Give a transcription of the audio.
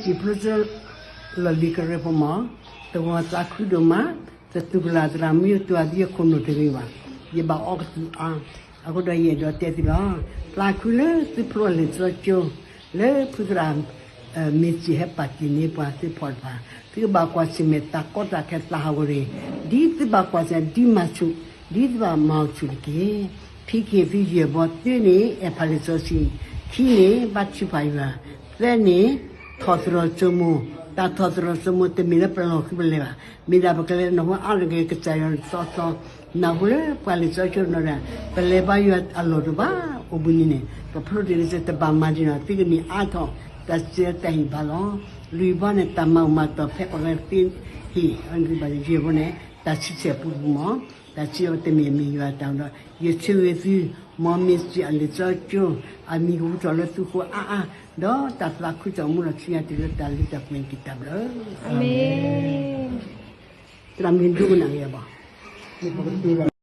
စံးဖျိစၢၤ လီၢ်လံၤကရၢဖိမး, တဂီၤသးခုဒိၣ်မး, တတူၢ်ကလာ်သရၣ်မုၣ်ယိတၢ်သံအခိၣ်နူာ်တဂ့ၤဘၣ်, ယဘၣ်အီကသူၣ်အါ, အဃိဒီးယအဲၣ်ဒိးတဲသုလီၤ, သးခုလၢသုဖျိလံာ်စီဆှံကၠိ, လၢဖုသရၣ် မ့ၢ်စံးဟဲပာ်တ့ၢ်န့ၢ်ပှၤသုဖီၣ်တဖၣ်, သုကဘၣ်ကွၢ်ဆၢၣ်မဲာ်တၢ်ကီတၢ်ခဲသးဟးဂီၤန့ၣ်, ဒ်သုဘၣ်ကွၢ်ဆၢၣ်မဲာ် ဒ်မၤဆူၣ်, ဒ်သုဘၣ်မၤအီၤဆူၣ်တက့ၢ်. ဖံက့ၤသုယဲၢ်ဘီ, တၢန့ၣ် အဲၣ်ဖးလံာ်စီဆှံ, ခံန့ၣ် ဘါထုကဖၣ်ယွၤ, သၢန့ၣ် ထီၣ်သတြီၤစိမိၤ, တၢ်ထီၣ်သတြီၤစိမိၤတမ့ၢ်လၢပလီၢ်ခံပလဲၤဘၣ်, မ့ၢ်ဒၣ်ပကလဲၤနၢ်ဟူအါတဂ့ၤ ကစၢ်ယွၤသီသီ, နၢ်ဟူလၢပှၤလံာ်စီဆှံကၠိနီၤဒၣ်, ပလဲၤဘါယွၤအလီၢ်တအိၣ်ဘၣ်, အိၣ်ဘှံးနံၤန့ၣ် ပဖျိတ့ၢ်လံာ်စီဆှံတဘၣ်မၤဒ်န့ၣ်, သုကန့ၢ်အါထီၣ် တၢ်စံးတၢ်ဟ့ၣ်ဘါလီၤ. လွံၢ်ဘီန့ၣ် တၢ်မၤအိၣ်မၤတီၢ်ဖဲပှၤဂၤသ့ဟ့ၣ်, ယဲၢ်ဘီန့ၣ် တၢ်ဆံဆဲၣ်ပူပူၤမး, တၢ်ဆံအီၤတမ့ၢ်မ့ၢ်ယွၤတၢ်ဒီး, ယဆၢဂ့ၤသု, မ်မ့ၢ်စံးအလံာ်စီဆှံကၠိ, အမံၤကဟူထီၣ်လၢသုဃိအါအါ, ဒီးတၢ်သးခုထီၣ်မူထီၣ်ဆူညါတုၤလၢတၢ်လၢတၢ်ပှဲၤန့ၣ်တက့ၢ်. တၢ်ဘျုး, သရၣ်မုၣ်ဒိကနၣ်ဂ့ၤဘၣ်.